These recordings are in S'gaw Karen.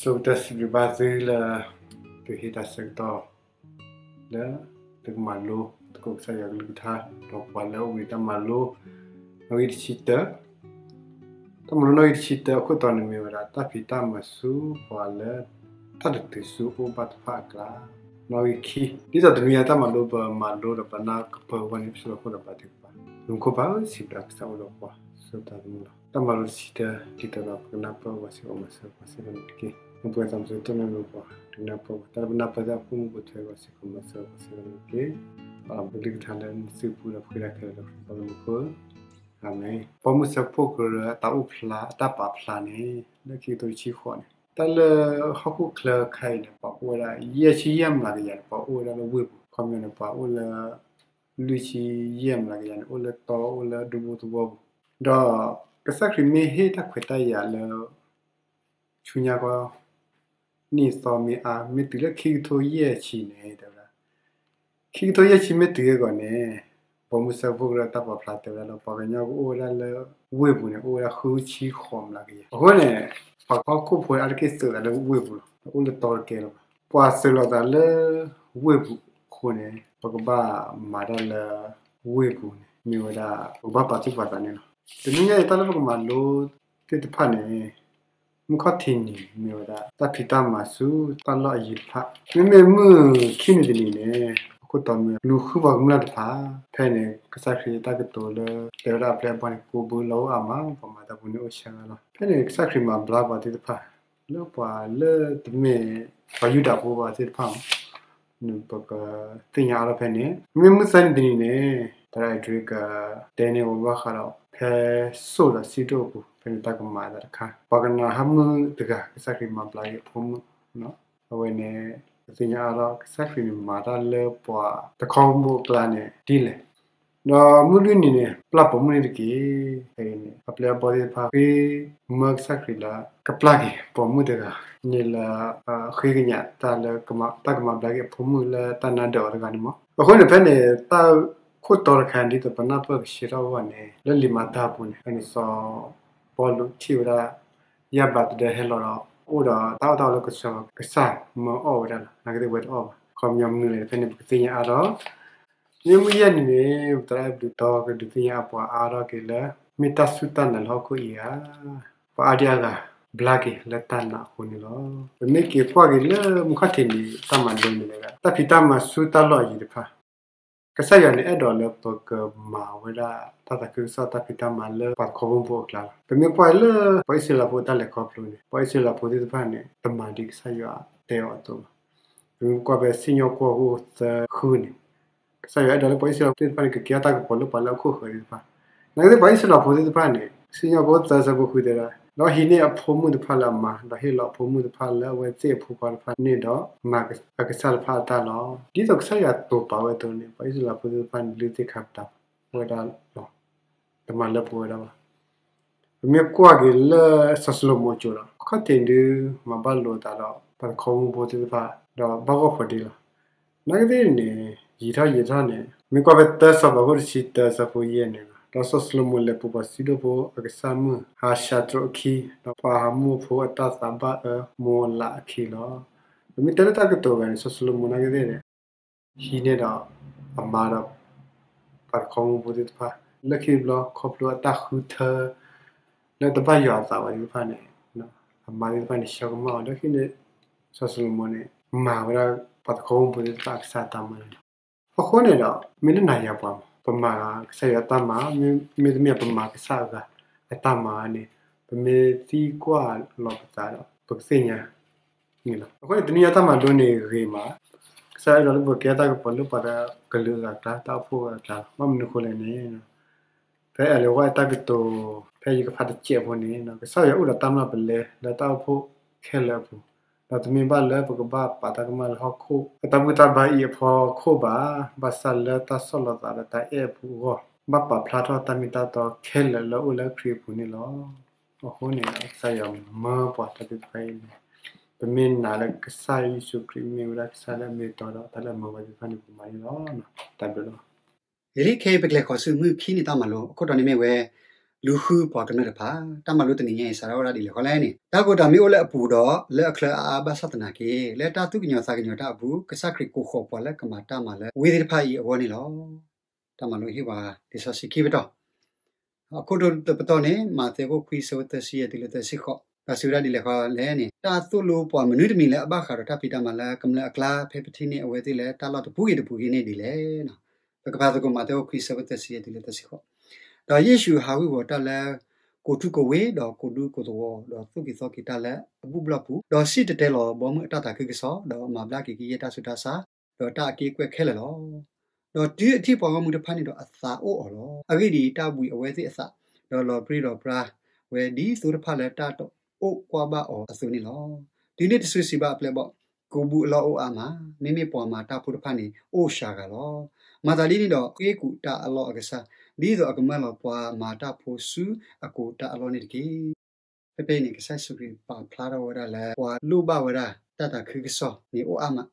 ဆိကတၢၢ်စံးဘျုးဘၣ်သုလၢ သုဟ့ၣ်တၢ်ဆၢကတီၢ် လၢ သုကမၤလိသကိးကစၢ်ယွၤကလုၢ်ကထါ ဒီးပှၤလၢအအိၣ်ဘှံးတၢ်မၤလိ နီၣ်ဂံၢ်တဆံတၢ, တၢ်မၤလိနီၣ်ဂံၢ်တဆံတၢအခိၣ်တီန့ၣ်မ့ၢ်ဝဲဒၣ် တၢ်ဖံးတၢ်မၤဆူပှၤလၢ တၢ်တတုၤဆူအိၣ်ဘၣ်တဖၣ်အကျါ, နီၣ်ဂံၢ်ခံ, ဒ်သိးတနွံအံၤတၢ်မၤလိပမၤလိဒီးပနၢ်ကပၢၤအဂီၢ်န့ၣ် ပဆိၣ်လီၤခိၣ်ဒီးဘါထုကဖၣ်, မူခိၣ်ပၢ်ဧၢ စံးဘျုးကစၢ်အိၣ်ဒီးပှၤ ဆိၣ်တၢ်သမူလီၤ. တၢ်မၤလိတဆံတၢ ဒ်သိးဒီးပကနၢ်ပၢၢ်အဂီၢ်စ့ၢ်ကီး မၤစၢၤပှၤစ့ၢ်ကီးန့ၣ်တက့ၢ်. ပှဲၤသးမုၢ်စိရိၤတိၢ်နီၣ်ပှၤ ဒုးနၢ်ပၢၢ်ပှၤ တၢ်လၢပနၢ်ပၢၢ်တၢ်အခိၣ်မူပူၤထွဲပှၤစ့ၢ်ကီး မၤစၢၤပှၤစ့ၢ်ကီးန့ၣ်တက့ၢ်. ပကလုၢ်ကထါလၢနစုပူၤဒီးပဃ့တၢ်ခဲလၢာ်ဒီး ပှၤလၢမူခိၣ်, အၤမ့ၣ်. ပိာ်မုၣ်ဆၢဖှိၣ်ကရၢအတၢ်အိၣ်ဖျါ အတၢ်ပာ်ဖျါန့ၣ် လၢခံကထိတဆံဃိးန့ၣ် တၢ်လၢဟီၣ်ခိၣ်ချၢခဲအံၤန့ၣ် ပှၤအိၣ်ဝဲဒၣ် ယဲၢ်ဆံယဲၢ်မျးကယၤန့ၣ် ပှၤအိၣ်ဝဲဒၣ်လၢဝ့ၢ်ပူၤ, ခီပညီန့ၣ် ပှၤအိၣ်လၢ လွံၢ်ဆံယဲၢ်မျးကယၤန့ၣ် အိၣ်လၢတီ အိၣ်လၢဒူပူၤသဝီပူၤ, ဒီးကစၢ်ခရံာ်မ့ၢ်ဟ့ၣ်တၢ်ခွဲးတၢ်ယာ်လၢ ဆူညါခီ နံၣ်သီမ့ၢ်အါ မ့ၢ်တုၤလၢခံကထိယဲၢ်ဆံန့ၣ် တဲဝဲဒၣ်, ခံကထိယဲၢ်ဆံမ့ၢ်တုၤအဂီၢ်န့ၣ် ပိာ်မုၣ်ဆၢဖှိၣ်ကရၢတၢ်ပာ်ဖျါတဲဝဲဒၣ်လၢ ပှၤကညီကအိၣ်ဝဲဒၣ်လၢဝ့ၢ်ပူၤန့ၣ် အိၣ်ဝဲဒၣ်ဃုဆံဃိးမျးကယၤ. အဃိန့ၣ် ပှၤဟီၣ်ခိၣ်ဖိအါတက့ၢ်သုးသးလၢဝ့ၢ်ပူၤလီၤ, အိၣ်လၢတီတကဲလၢၤဘၣ်. ပှၤသုးလီၤသးလၢဝ့ၢ်ပူၤအဃိန့ၣ် ပကဘၣ်မၤတၢ်လၢဝ့ၢ်ပူၤန့ၣ် မ့ၢ်ဝဲဒၣ် ပကဘၣ်ပာ်သူၣ်ပာ်သးန့ၣ်လီၤ. တနံၤညါအံၤတၢ်လၢပကမၤလိသ့ၣ်တဖၣ်န့ၣ် မုၢ်ခီၣ်ထံးနံၤမ့ၢ်ဝဲဒၣ် တၢ်ဖံးတၢ်မၤဆူတၢ်လီၢ်အယံၤတဖၣ်, မ့မ့ၢ်မုၢ်ခံနံၤတနံၤန့ၣ် အခိၣ်တီမ့ၢ် လူၤဃုပှၤကမျၢၢ်တဖၣ်, ဖဲန့ၣ် ကစၢ်ခရံာ်တၢ်ကတိၤလၢ တဲဝဲဒၣ်အပျဲၢ်အဘီၣ်န့ၣ် ကိးဘုလီၤအိၣ်အါမး, ပှၤမၤတၢ်ဖိန့ၣ်အိၣ်ဆံးဂၤလီၤ. ဖဲန့ၣ် ကစၢ်ခရံာ်မၤဘျါပှၤသ့ၣ်တဖၣ် လၢပှၤလၢတမ့ၢ်ပှၤယူဒၤဖိဘၣ်သ့ၣ်တဖၣ် ပကသ့ၣ်ညါအါထီၣ်ဖဲန့ၣ်, မ့မ့ၢ်မုၢ်သၢနံၤတနံၤန့ၣ် သရၣ်အဲၣ်ဒြံးကတဲန့ၢ်ဝဲဘၣ်ဃးဒီး ဖဲစိၣ်ဒီးစံဒိၣ်အပူၤ ဖဲန့ၣ်တၢ်ကမၤအသးတခါ, ပှၤကနၤအၣ်မုၣ်တဂၤ ကစၢ်ခရံာ်မၤဘျါက့ၤအဖိမုၣ်, အဝဲန့ၣ် ပသ့ၣ်ညါအါထီၣ် ကစၢ်ခရံာ်န့ၣ်မၤတၢ်လၢပှၤတခီဘိအကျါန့ၣ်ဒ်လဲၣ်. ဒီးမုၢ်လွံၢ်နံၤန့ၣ် ပျၢ်ပိာ်မုၣ်န့ၣ်တက့ၢ်. ဖဲအံၤန့ၣ် အပျဲၢ်အဘီၣ်သ့ၣ်တဖၣ် ဃ့မၢကစၢ်ခရံာ်လၢ ကပျၢ်က့ၤပိာ်မုၣ်တဂၤန့ၣ်လၢ ဃ့ကညးတၢ်လၢ တၢ်ကမၤဘျါက့ၤအဖိမုၣ်လၢတၢ်နါဒၢးအီၤတဂၤန့ၣ်မး. အဃိန့ၣ် ဖဲန့ၣ် တၢ်ခိၣ်တီတခါဒ်သိးပနၢ်ပၢၢ်ကဆှဲထီၣ်အဂီၢ်န့ၣ် လၢလံာ်မၤတၢ်အပူၤန့ၣ် ဖဲန့ၣ်စီၤပီလူးထံၣ်ဝဲဒၣ် ယၢ်ဘးသဒၢဟဲလီၤဒီး အိၣ်ဒီးတၢ်အီၣ်တၢ်အီလၢကစၢ် ကစၢ်မၢအီၣ်ဝဲဒၣ်လီၤ. နာ်က့သ့ၣ်ဝဲတအီၣ်ဘၣ်. ခီပညီမနုၤလဲၣ် ဖဲန့ၣ်ပကသ့ၣ်ညါအါထီၣ် မ့ၢ်မုၢ်ယဲၢ်နံၤန့ၣ် ပသရၣ်အဲၣ်ဘျုးတီကဒုးသ့ၣ်ညါအပှၤအါထီၣ်က့ၤလၢ မ့ၢ်တၢ်စူၢ်တၢ်နာ်လၢဟီၣ်ခိၣ်အံၤဧါ. ပှၤအါဒံအါဂၤ ဘျါက့ၤလၢတၢ်နာ်အဃိန့ၣ်လီၤ. ပမ့ၢ်က့ၤကွၢ်က့ၤလၢမုၢ်ခီၣ်ထံးနံၤတၢ်မၤလိန့ၣ်လၢ တၢ်ဖံးတၢ်မၤဆူတၢ်လီၢ်အယံၤတဖၣ် ကစၢ်ယွၤန့ၣ်အဲၣ်ဒိးလၢပကမၤဝဲဒၣ်တၢ်သးခုကစီၣ်တၢ်ဖံးတၢ်မၤလၢပှၤတခီဘိအကျါလီၤ. ပမ့ၢ်ကွၢ်လၢပှၤအံၣ်စရ့လးဖိအတၢ်လဲၤခီဖျိန့ၣ် ပှၤအံၣ်စရ့လးဖိသ့ၣ်တဖၣ်န့ၣ် တမၤဒ်ကစၢ်ယွၤတဲအီၤအသိးဘၣ်. ပမ့ၢ်ကွၢ်ဖဲစံၣ်ညီၣ်ကွီၢ်ခိၣ်သၢဃုန့ၣ် ကစၢ်ယွၤအဲၣ်ဒိးလၢပှၤအံၣ်စရ့လးဖိသ့ၣ်တဖၣ်န့ၣ် ကကဲထီၣ်တၢ်ကပီၤလၢပှၤလၢအခိၣ်ဃၢၤသ့ၣ်တဖၣ်. နာ်က့သ့ၣ်ပှၤအံၣ်စရ့လးဖိသ့ၣ်တဖၣ်န့ၣ် စံၣ်ညီၣ်ကွီၢ်ခိၣ်သၢဆၢဖိဃုတဲဒၣ် ဒီးဟံးန့ၢ်အဖိမုၣ်တဖၣ်လၢအမါ ဒီးဟ့ၣ်လီၤအဖိမုၣ်တဖၣ်လၢအဝဲသ့ၣ်အဖိခွါတဖၣ်န့ၣ်ဒီး မၤအကစၢ်တဖၣ်အတၢ်လီၤ. ဒ်သိးကစၢ်ယွၤတိာ်ပာ်ဝဲအသိးန့ၣ် ပှၤအံၣ်စရ့လးဖိသ့ၣ်တဖၣ်န့ၣ် လုၢ်သ့ၣ်ခါပတာ်ဝဲဒၣ်လီၤ. တမၤလၢပှဲၤဝဲဒၣ်ဘၣ်. ပမ့ၢ်ကွၢ်က့ၤလၢစီၤၡလိၤမိၣ်အစိၤဒီး ခီၣ်ထံးဒုး မၤဘၣ်လိာ်သးဒီး ပှၤတခီဘိဖိသ့ၣ်တဖၣ် ဒီးဘၣ်ဂီၢ်ဖိးဒ့လီၤ. နာ်က့သ့ၣ်န့ၣ် ယံာ်ထီၣ်ယံာ်ထီၣ်န့ၣ် မ့ၢ်ကွၢ်ဖဲတၢစီၤပၤခိၣ်တဆံတၢဆၢဖိယဲၢ်န့ၣ်လီၤ. ဒီးစီၤၡလိၤမိၣ်လဲၤပိာ်ပှၤစံဒိၣ်ဖိအကစၢ်မုၣ် ဟးၡးတြိးအခံ ဒီးပှၤအမိၢ်ဖိအတၢ်သးဘၣ်အၢမိၢ်လးအခံလီၤ. ပမ့ၢ်တဲလၢတၢ်ကတိၤဂၤန့ၣ် စီၤၡလိၤမိၣ်နာ်က့သ့ၣ်န့ၣ် ဟံးန့ၢ်ဒီးအမါဒီး ပှၤတခီဘိဖိသ့ၣ်တဖၣ် လၢခံတဘျီခီဖျိအတၢ်ဃုထၢ လၢတဘၣ်ယွၤအသးဝဲသ့ၣ်တဖၣ်န့ၣ် အမါသ့ၣ်တဖၣ်န့ၣ် ဆှၢကမၣ်အီၤလၢခံန့ၣ် စီၤၡလိၤမိၣ်န့ၣ် မၤဝဲဒၣ်ပှၤတခီဘိဖိသ့ၣ်တဖၣ်အကစၢ်အတၢ်မၤန့ၣ်လီၤ. အဃိန့ၣ်ဒီး မ့ၢ်လၢနၤယၤပှၤမး ပမၤကစၢ်ယွၤအတၢ်မၤ မ့တမ့ၢ်ပမၤကစၢ်အဂၤအတၢ်မၤန့ၣ် ပမ့ၢ်သံကွၢ်လီၤပသးဒီး ပကသ့ၣ်ညါ န့ၣ်လီၤ. အဃိန့ၣ် တနံၤညါတၢ်မၤလိန့ၣ်ဂ့ၤမး, ကစၢ်ယွၤအဲၣ်ဒိးလၢပကကဲတၢ်ကပီၤလၢပှၤကလုာ်အဂၤအကျါ တၢ်အိၣ်ဖှိၣ်အဂၤအကျါလီၤ. ဘၣ်မနုၤအဃိလဲၣ်န့ၣ် ဖဲအဲၣ်လဝဲအတၢ်ကတိၤ ဖဲယကဖးတစဲးဖိန့ၣ် ကစၢ်ယွၤအိၣ်ဒီးတၢ်မျၢ်ပလဲလၢတၢ်အိၣ်ဖှိၣ်ခဲလၢာ်အပူၤ, ဒီးတမ့ၢ်ဘၣ်လၢပကဘၣ်ပာ်တၢ်ကမၣ်လၢဟီၣ်ခိၣ်အတၢ်ဘူၣ်တၢ်ဘါအံၤအဖီခိၣ်ဘၣ်, ဘၣ်ဆၣ်လၢတၢ်ဆီၣ်လီၤသးဒီးတၢ်အဲၣ်အပူၤအဂီၢ် ဘၣ်ပာ်ဖျါထီၣ်တၢ်မ့ၢ်တၢ်တီခဲလၢာ်လၢအိၣ်လၢခရံာ်အပူၤန့ၣ်လီၤ. အဃိန့ၣ် ကစၢ်ယွၤမၢပှၤတၢ်သ့ၣ်တဖၣ်အံၤန့ၣ် ပမ့ၢ်နာ်လၢကစၢ်ယ့ၣ်ၡူးခရံာ်မ့ၢ်ဝဲဒၣ်ကစၢ်လၢအမ့ၢ်အတီဒီး တၢ်လၢအမၢပှၤသ့ၣ်တဖၣ်န့ၣ် ပမၤန့ၣ်လီၤ. တၢ်ဘျုးလီၤ. လၢခဲအံၤပကလဲၤဃီၤဆူမုၢ်ခံနံၤတၢ်မၤလိ အခိၣ်တီန့ၣ်မ့ၢ်ဝဲ လူၤဃုပှၤကမျၢၢ်တဖၣ်. တၢ်မၤလိတနံၤညါအံၤ စးထီၣ်ဝဲဒၣ်ဒ်လဲၣ်ဃီလဲၣ်န့ၣ်, တၢ်ကိၢ်တၢ်မံအိၣ်လၢအပူၤဒီးလၢအချၢအါအါဘၣ်ဆၣ်သနာ်က့, လၢတၢ်သူၣ်ကညီၤသးကညီၤတၢ်အပူၤ ကစၢ်ခရံာ်ကိးဃီၤပှၤလၢကမၤတၢ်မၤလၢဝ့ၢ်သ့ၣ်တဖၣ်အံၤအဂီၢ်န့ၣ်လီၤ. တၢ်မၤလိဟ့ၣ်ပှၤလံာ်စီဆှံခံပတီၢ် အခိၣ်တီတပတီၢ်န့ၣ် မးသဲခိၣ်ခွံဆၢဖိသၢဆံယဲၢ်တုၤလၢသၢဆံဃိး, ဒီးစံးဝဲဒၣ်ဒ်လဲၣ်ဃီလဲၣ်န့ၣ်, တၢ်သိၣ်လိပှၤမနုၤတမံၤလၢအဘၣ်ဃးဒီးတၢ်ဖံးတၢ်မၤလၢကမျၢၢ်အကျါ ဖဲပထံၣ်န့ၢ်အဝဲသ့ၣ်လၢတၢ်လီၢ်တပူၤဂ့ၤတပူၤဂ့ၤန့ၣ်ဒ်လဲၣ်. ပကဖးသကိးမးသဲခိၣ်ခွံဆၢဖိသၢဆံယဲၢ်တုၤလၢသၢဆံဃိး, ဒီးယ့ၣ်ၡူးဟးဝ့ၤဝီၤတၢ်လၢ ကိးထူကိးဝ့ၤ, ဒီးကိးဒူကိးသဝီ, ဒီးသူၣ်က့ၤသီက့ၤတၢ်လၢအဘူၣ်ဘျီၣ်ပူၤ, ဒီးစံၣ်တဲၤတဲလီၤဘီမုၢ်အတၢ်သးခုကစီၣ်, ဒီးမၤဘျါက့ၤကယဲၢ်တၢ်ဆူးတၢ်ဆါ, ဒီးတၢ်အက့ၣ်အကွဲၢ်ခဲလၢာ်လီၤ. ဒီးတုၤအထံၣ်ပှၤဂီၢ်မုၢ်တဖၣ်န့ၣ်ဒီးအသးအိၣ်အီၤလီၤ. အဂ့ၢ်ဒ်အံၤ, တၢ်ဘှံးအဝဲသ့ၣ်အသး, ဒီးလီၤပြံလီၤပြါဝဲဒ်သိတဖၣ်လၢတၢ်တအိၣ်ကွၢ်ဘၣ်အီၤအသိးန့ၣ်လီၤ. တုၤန့ၣ်တစုစံးဘၣ်အပျဲၢ်အဘီၣ်, ကိးဘုအလီၢ်အိၣ်အါမး, မ့မ့ၢ်ပှၤမၤတၢ်ဖိတဖၣ်န့ၣ် အိၣ်စှၤဂၤလီၤ. မၤသးဒ်န့ၣ်ဒီးဃ့ၢ်ကူးတၢ်အလီၢ်အကစၢ်, ဒ်သိးအကမၢလီၤပှၤမၤတၢ်ဖိဆူအကိးတၢ်အလီၢ်န့ၣ်တက့ၢ်. ဖဲဖဲအံၤန့ၣ် ကစၢ်ယ့ၣ်ၡူးခရံာ်ပာ်ဖျါထီၣ်ဝဲဒၣ်လၢ ပှၤလိၣ်ဘၣ်ဝဲဒၣ်တၢ်သးခုကစီၣ်န့ၣ်အိၣ်အါမး,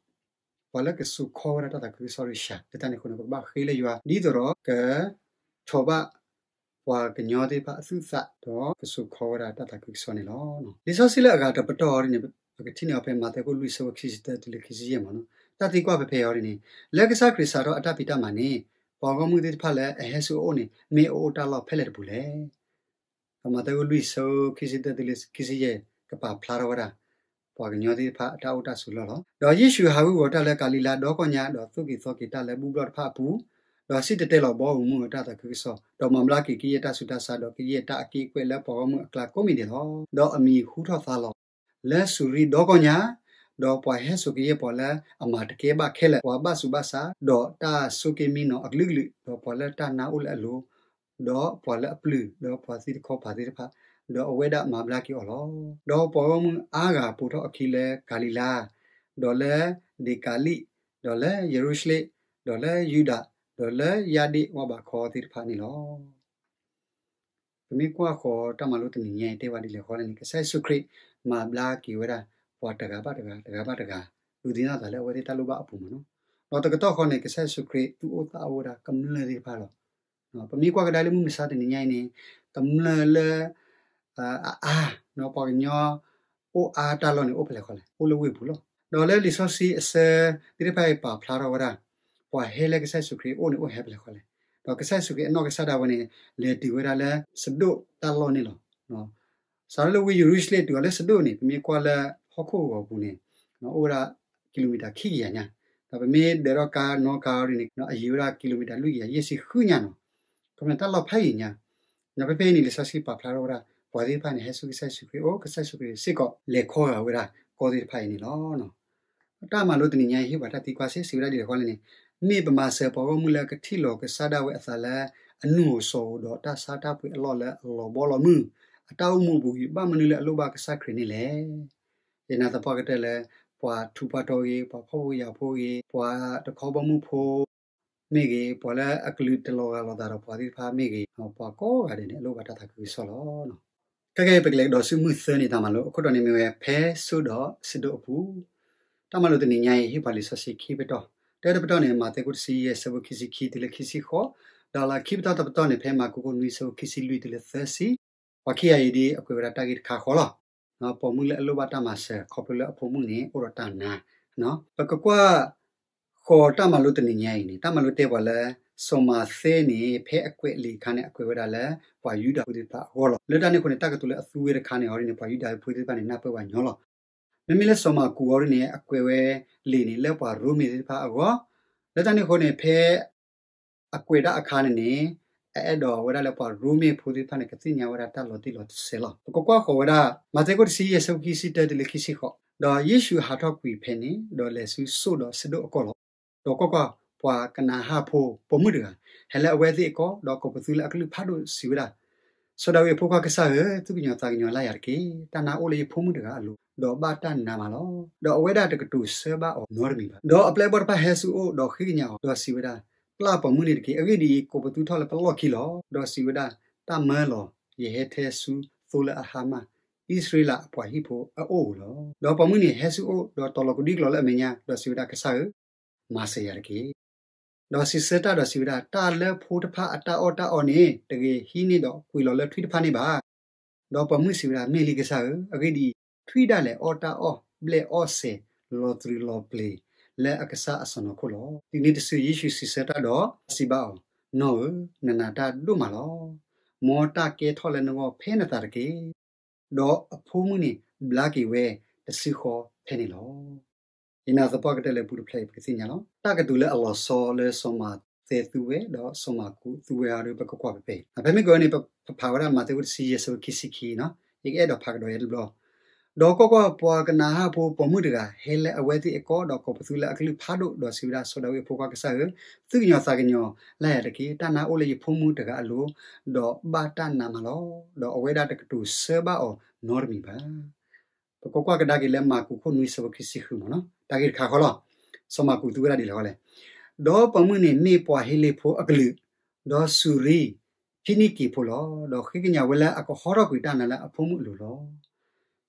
ပှၤလၢကစိာ်ခီဝဲဒၣ်တၢ်သးခုကစီၣ်ရ့ၣ်စှၤ, လၢတၢ်န့ၣ်အဃိန့ၣ် ပကဘၣ်ဃ့လၢယွၤ ဒ်သိးဒီးကထိးဘၣ်ပှၤကညီသ့ၣ်တဖၣ်အသူၣ်အသး ဒီးကစိာ်ခီဝဲဒၣ်တၢ်သးခုကစီၣ်န့ၣ်လီၤ. လံာ်စီဆှံလၢအဂၤတပတီၢ်အံၤန့ၣ် ပကထံၣ်န့ၢ်အီၤဖဲမးသဲခိၣ်လွံၢ်ဆၢဖိခံဆံတၢတုၤလၢခံဆံယဲၢ်မးနီၤ. တၢ်သံကွၢ်ဖဲဖဲအံၤန့ၣ်, လၢကစၢ်ခရံာ်စးထီၣ်အတၢ်ဖံးတၢ်မၤန့ၣ်, ပှၤဂီၢ်မုၢ်သ့ၣ်တဖၣ်လၢအဟဲဆူအအိၣ်န့ၣ် မ့ၢ်အအိၣ်တၢ်လီၢ်ဖဲလဲၣ်တပူၤလဲၣ်. ဒီးမးသဲခိၣ်လွံၢ်ဆၢဖိခံဆံတၢတုၤလၢခံဆံယဲၢ် ကပာ်ဖျါထီၣ်ဝဲဒၣ် ပှၤကညီသ့ၣ်တဖၣ်အတၢ်အိၣ်တၢ်ဆိးလီၢ်လီၤ. ဒီးယ့ၣ်ၡူးဟးဝ့ၤဝီၤတၢ်လၢကၤလံၤလါဒီကီၢ်ညါ, ဒီးသူၣ်က့ၤသီက့ၤတၢ်လၢဘူၣ်ဘျီၣ်တဖၣ်အပူၤ, ဒီးစံၣ်တဲၤတဲလီၤဘီမုၢ်အတၢ်သးခုကစီၣ်, ဒီးမၤဘျါက့ၤကယဲၢ်တၢ်ဆူးတၢ်ဆါ, ဒီးကယဲၢ်တၢ်အက့ၣ်အကွဲၢ်လၢပှၤဂီၢ်မုၢ်အကျါကိးမံၤဒဲးလီၤ. ဒီးအမံၤဟူထီၣ်သါလီၤ လၢစူၤရံဒီကီၢ်ညါ, ဒီးပှၤဟဲစိာ်ကယဲၢ်ပှၤလၢအမၤတကဲဘၣ်ခဲလၢာ်, ပှၤဘၣ်ဆူးဘၣ်ဆါ, ဒီးတၢ်ဆိးက့မံနီၤအကလုာ်ကလုာ်, ဒီးပှၤလၢတၢ်နါအိၣ်လၢအလိၤ, ဒီးပှၤလၢအပျုၢ်, ဒီးပှၤသံတခီပၤသ့ၣ်တဖၣ်, ဒီးအဝဲဒၣ်မၤဘျါက့ၤအီၤလီၤ. ဒီးပှၤဂီၢ်မုၢ်အါဂၤပိာ်ထီၣ်အခံလၢကၤလံၤလါ, ဒီးလၢဒ့ကၤလံၣ်, ဒီးလၢယရူၤၡလ့ၣ်, ဒီးလၢယူဒၤ, ဒီးလၢယၢ်ဒ့ၣ်ဝၣ်ဘးခီသ့ၣ်တဖၣ်န့ၣ်လီၤ. ပမ့ၢ်ကွၢ်ဃီၤတၢ်မၤလိတနံၤညါအံၤ တဲဝဲဒ်လဲၣ်ဃီလဲၣ်န့ၣ်, ကစၢ်ယ့ၣ်ၡူးခရံာ်မၤဘျါက့ၤဝဲဒၣ် ပှၤတဂၤဘၣ်တဂၤ တဂၤဘၣ်တဂၤ, ဒုးသ့ၣ်နီၣ်သးလၢအဝဲသ့ၣ်တၢ်လိၣ်ဘၣ်အပူၤမးနီၤ. ဒီးတကတီၢ်ဃီန့ၣ် ကစၢ်ယ့ၣ်ၡူးခရံာ်သူၣ်အိၣ်သးအိၣ်ဝဲဒၣ်ကမျၢၢ်သ့ၣ်တဖၣ်လီၤ. ပမ့ၢ်ကွၢ်ကဒါလၢမုၢ်မဆါတနံၤညါအံၤန့ၣ်, ကမျၢၢ်လၢ အအါ, ပှၤကညီအိၣ်အါတၢ်လီၢ်န့ၣ် အိၣ်ဖဲလဲၣ်ဃီလဲၣ်, အိၣ်လၢဝ့ၢ်ပူၤလီၤ. ဒီးလၢလံာ်စီဆှံအဆၢသ့ၣ်တဖၣ်အံၤပာ်ဖျါထီၣ်ဝဲဒၣ် ပှၤဟဲလၢကစၢ်ယ့ၣ်ၡူးခရံာ်အအိၣ်န့ၣ် အိၣ်ဟဲဖဲလဲၣ်ဃီလဲၣ်. ဒီးကစၢ်ယ့ၣ်ၡူးခရံာ်အနီၢ်ကစၢ်ဒၣ်ဝဲန့ၣ် လဲၤတုၤဝဲဒၣ်လၢစဒိၣ်တၢ်လီၢ်န့ၣ်လီၤ. စးထီၣ်လၢဝ့ၢ်ယရူၤၡလ့ၣ်တုၤအီၤလၢစဒိၣ်န့ၣ် ပမ့ၢ်ကွၢ်လၢဟီၣ်ခိၣ်ဂီၤပူၤန့ၣ် အိၣ်ဝဲဒၣ်ကံလိမံၤတၢ်ခံကယၤညါ, ဒီးပမ့ၢ်ဒၢးထီၣ်ကါနီၣ်ကါအီၤဒ်န့ၣ် အယံၤဝဲဒၣ်ကံလိမံၤတၢ်လွံၢ်ကယၤယဲၢ်ဆံဃုညါနီၤ. ကမျၢၢ်တၢ်လီၢ်ဖးယံၤညါ, ဒီးဖဲဖဲအံၤန့ၣ် လံာ်စီဆှံပာ်ဖျါထီၣ်ဝဲဒၣ် ပှၤသ့ၣ်တဖၣ်န့ၣ် ဟဲဆူကစၢ်ယ့ၣ်ၡူးခရံာ်အအိၣ်, ကစၢ်ယ့ၣ်ၡူးခရံာ်စ့ၢ်ကီးလဲၤခီဂာ်ဝဲဒၣ်ကီၢ်သ့ၣ်တဖၣ်အံၤန့ၣ်လီၤ. တၢ်မၤလိတနံၤညါအံၤ ဟ့ၣ်ပှၤတၢ်သံကွၢ်စ့ၢ် စံးဝဲဒၣ်ဒ်လဲၣ်ဃီလဲၣ်န့ၣ်, မ့ၢ်ပမၤစၢၤပှၤဂီၢ်မုၢ်လၢကထံၣ်လီၤကစၢ်ဒၣ်ဝဲအသးလၢ အနုၢ်ဧိၤစီၤဧိၤဒီးတၢ်ဆါတၢ်ပှ့ၤအလီၢ်လၢအလီၤဘီလီၤမုၢ်, အတၢ်အိၣ်မူအပူၤကွံာ် ဘၣ်မနုၤလၢအလိၣ်ဘၣ်ကစၢ်ခရံာ်န့ၣ်လဲၣ်. ယနာ်သပှၢ်ကတၢၢ်လၢ ပှၤထူးပှၤတီၤဂ့ၤ, ပှၤဖှီၣ်ဖိယာ်ဖိဂ့ၤ, ပှၤတခီဘီမုၢ်ဖိ မ့ၢ်ဂ့ၤ, ပှၤလၢအကလုာ်တလီၤဂာ်လိာ်သးဒီးပှၤသ့ၣ်တဖၣ်မ့ၢ်ဂ့ၤ, ပှၤကိးဂၤဒဲးန့ၣ် အလိၣ်ဘၣ်တၢ်သးခုကစီၣ်လီၤ. ခဲကနံၣ်အံၤ ပကလဲၤကဒီးဆူမုၢ်သၢနံၤတၢ်မၤလိ အခိၣ်တီန့ၣ်မ့ၢ်ဝဲ ဖဲစိၣ်ဒီးစဒိၣ်အပူၤ. တၢ်မၤလိတနံၤညါအံၤ ဟ့ၣ်ပှၤလံာ်စီဆှံခံပတီၢ်, တၢတပတီၢ်န့ၣ် မးသဲခိၣ်တဆံယဲၢ် ဆၢဖိခံဆံခံတုၤလၢခံဆံဃိး, ဒီးလၢခံပတီၢ်တပတီၢ်န့ၣ် ဖဲမၢ်ကူးခိၣ်နွံ ဆၢဖိခံဆံလွံၢ်တုၤလၢသၢဆံ, ပှၤခံဂၤအံၤဒ်အကွဲးဝဲဒၣ်တၢ်ဂ့ၢ်တခါဃီလီၤ. ပိာ်မုၣ်လၢအလိၣ်ဘၣ်တၢ်မၤစၢၤခီဖျိလၢအဖိမုၣ်န့ၣ် အိၣ်ဒီးတၢ်နာ်, ပကကွၢ်ဃီၤတၢ်မၤလိတနံၤညါအံၤန့ၣ် တၢ်မၤလိတဲပှၤလၢ စီၤမးသဲန့ၣ် ဖဲအကွဲးလံာ်အခါန့ၣ် အကွဲးဝဲဒၣ်လၢ ပှၤယူဒၤဖိသ့ၣ်တဖၣ်အဂီၢ်လီၤ. လၢတၢ်န့ၣ်အဃိန့ၣ် တၢ်ကတိၤလၢအသူဝဲတခါန့ၣ်အီၤဒ်န့ၣ် ပှၤယူဒၤဖိသ့ၣ်တဖၣ်န့ၣ် နၢ်ပၢၢ်ဝဲညီလီၤ. မ့မ့ၢ်လၢစီၤမၢ်ကူးအီၤဒ်န့ၣ် အကွဲးဝဲလံာ်န့ၣ် လၢပှၤရိမ့ၤသ့ၣ်တဖၣ်အဂီၢ်, လၢတၢ်န့ၣ်အဃိန့ၣ် ဖဲ အကွဲးတၢ်အခါန့ၣ်န့ၣ် အအဲၣ်ဒိးဝဲဒၣ်လၢပှၤရိမ့ၤဖိသ့ၣ်တဖၣ်န့ၣ် ကသ့ၣ်ညါဝဲဒၣ်တၢ်လီၤတံၢ်လီၤဆဲးလီၤ. ပကကွၢ်ဃီၤဝဲဒၣ် မးသဲခိၣ်တဆံယဲၢ် ဆၢဖိခံဆံတၢတုၤလၢခံဆံဃိး, ဒီးယ့ၣ်ၡူးဟးထီၣ်ကွံာ်ဖဲန့ၣ် ဒီးလဲၤဆူစိၣ်ဒီးစဒိၣ်အကီၢ်လီၤ. ဒီးကွၢ်ကွၢ်, ပှၤကနၤအၣ်ဖိပိာ်မုၣ်တဂၤ ဟဲလၢအဝဲသ့ၣ်အကီၢ်, ဒီးကိးပသူလၢအကလုၢ်ဖးဒိၣ်စံးဝဲဒၣ်, စီၤဒၤဝံးအဖိခွါကစၢ်ဧၢ, သူၣ်ကညီၤသးကညီၤလၢယၤတက့ၢ်. တၢ်နါအိၣ်လၢယဖိမုၣ်တဂၤအလိၤ, ဒီးဘၣ်တၢ်နါမးလီၤ. ဒီးအဝဲဒၣ်တကတိၤဆၢဘၣ်အီၤနီတမံၤဘၣ်. ဒီးအပျဲၢ်အဘီၣ်တဖၣ်ဟဲဆူအအိၣ်, ဒီးဃ့ကညးအီၤ, ဒီးစံးဝဲဒၣ်, ပျၢ်ပိာ်မုၣ်န့ၣ်တက့ၢ်. အဂ့ၢ်ဒ်အံၤ, ကိးပသူထီၣ်လၢပလီၢ်ခံလီၤ. ဒီးစံးဝဲဒၣ်, တၢ်မၢလီၤ, ယဟဲထဲဆူသိလၢအဟါမၢ်, အံၣ်စရ့လးအပှၤဟံၣ်ဖိအအိၣ်ဧိၤလီၤ. ဒီးပိာ်မုၣ်န့ၣ်ဟဲဆူအအိၣ်, ဒီးတီၤလီၤကဒွံကျီၤလၢအမဲာ်ညါ, ဒီးစံးဝဲဒၣ်, ကစၢ်ဧၢ, မၤစၢၤယၤတက့ၢ်. ဒီးစံးဆၢတၢ်ဒီးစံးဝဲဒၣ်, တၢ်လၢဖိတဖၣ်အတၢ်အီၣ်တၢ်အီန့ၣ် တဂ့ၤဟံးန့ၢ်ဒီးကွံာ်လီၤလၢထွံၣ်တဖၣ်န့ၣ်ဘၣ်. ဒီးပိာ်မုၣ်စံးဝဲဒၣ်, မ့ၢ်လံကစၢ်ဧၢ, အဂ့ၢ်ဒ်အံၤ, ထွံၣ်ဒၣ်လဲာ်အီၣ်တၢ်အီၣ်ဘျဲၣ်အီၣ်စဲၤ လီၤတြူာ်လီၤပျ့ၤ လၢအကစၢ်အစီၢ်နီၤခိၣ်လီၤ. တုၤန့ၣ်တစု ယ့ၣ်ၡူးစံးဆၢတၢ်ဒီးစံးဘၣ်အီၤ, နီၢ်ဧၢ, နနာ်တၢ်ဒိၣ်မးလီၤ. မ်တၢ်ကဲထီၣ်လၢနဂီၢ်ဖဲနသးတက့ၢ်. ဒီးအဖိမုၣ်န့ၣ်ဘျါက့ၤဝဲတစုဃီဖဲန့ၣ်လီၤ. ယနာ်သပှၢ်ကတၢၢ်လၢပူတဖျၢၣ်အံၤ ပကသ့ၣ်ညါလီၤ. တၢ်ကတိၤလၢအလီၤဆီလၢစီၤမၤသဲသူဝဲ ဒီးစီၤမၢ်ကူးသူဝဲအံၤဒီး ပကကွၢ်ဖဲဖဲအံၤ. ဖဲမ့ၢ်ကီန့ၣ် ပဖးဝဲဒၣ်မးသဲအိၣ်တဆံယဲၢ် ဆၢဖိခံဆံခံနီၤ. ယကအဲၣ်ဒိးဖးကဒီးယဲတဘျီ. ဒီးကွၢ်ကွၢ်, ပှၤကနၤအၣ်ဖိပိာ်မုၣ်တဂၤ ဟဲလၢအဝဲသ့ၣ်အကီၢ် ဒီးကိးပသူလၢအကလုၢ်ဖးဒိၣ်, ဒီးစံးဝဲဒၣ်, စီၤဒၤဝံးအဖိခွါကစၢ်ဧၢ, သူၣ်ကညီၤသးကညီၤလၢယၤတက့ၢ်. တၢ်နါအိၣ်လၢယဖိမုၣ်တဂၤအလိၤ, ဒီးဘၣ်တၢ်နးမးလီၤ. ဒီးအဝဲဒၣ်တကတိၤဆၢဘၣ်အီၤနီတမံၤဘၣ်. ပကကွၢ်ကဒါက့ၤလၢမၢ်ကူးခိၣ်နွံ ဆၢဖိခံဆံဃုမ့ၢ်နီၤ. တၢ်ဂ့ၢ်တခါဃီလီၤ. စီၤမၢ်ကူးသူဝဲဒၣ်ဒ်လဲၣ်ဃီလဲၣ်. ဒီးပိာ်မုၣ်န့ၣ်မ့ၢ်ပှၤဟ့လ့ၣ်ဖိအကလုာ်, ဒီးစူၤရံ, ဖံနံကံၣ်ဖိလီၤ. ဒီးဃ့ကညးဝဲလၢအကဟီထီၣ်ကွံာ်တၢ်နါလၢအဖိမုၣ်အလိၤလီၤ.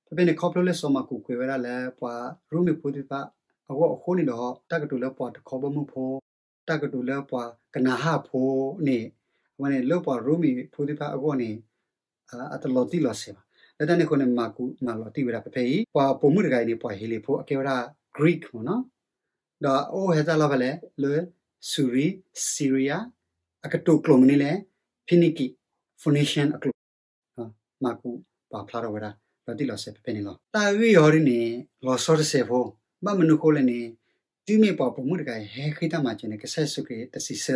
ဖဲဖဲန့ၣ် ခီဖျိလၢစီၤမၢ်ကူးကွဲးဝဲဒၣ်လၢပှၤရိမ့ၤဖိသ့ၣ်တဖၣ်အဂီၢ်အဃိန့ၣ်ဒီး တၢ်ကတိၤလၢပှၤတခီဘီမုၢ်ဖိ တၢ်ကတိၤလၢပှၤကနၤအၣ်ဖိန့ၣ် အဝဲန့ၣ်လၢပှၤရိမ့ၤဖိသ့ၣ်တဖၣ်အဂီၢ်န့ၣ် အတလီၤတံၢ်လီၤဆဲးဘၣ်. လၢတၢ်န့ၣ်အဃိန့ၣ် မၢ်ကူးမၤလီၤတံၢ်ဝဲဒၣ်ဖဲဖဲအံၤ ပှၤပိာ်မုၣ်တဂၤအံၤန့ၣ် ပှၤဟ့လ့ၣ်ဖိအကဲဝဲဒၣ် Greek မ့ၢ်နီၤ. ဒီးအအိၣ်ဟဲတၢ်လီၢ်ဖဲလဲၣ်, လၢ စူၤရံ, Syria, အကတိၤကျိာ်မနုၤလဲၣ်, Phoenician, Phoenician အကျိာ် မၢ်ကူးပာ်ဖျါထီၣ်ဝဲဒၣ် လီၤတံၢ်လီၤဆဲးဖဲဖဲန့ၣ်လီၤ. တၢ်ဂ့ၢ်အံၤဒ်န့ၣ် လီၤဆီတစဲးဖိ, ဘၣ်မနုၤအဃိလဲၣ်န့ၣ် တုၤမ့ၢ်ပှၤပိာ်မုၣ်တဂၤအံၤ ဟဲဃ့တၢ်မၤစၢၤန့ၣ် ကစၢ်ယ့ၣ်ၡူးခရံာ်တစံးဆၢ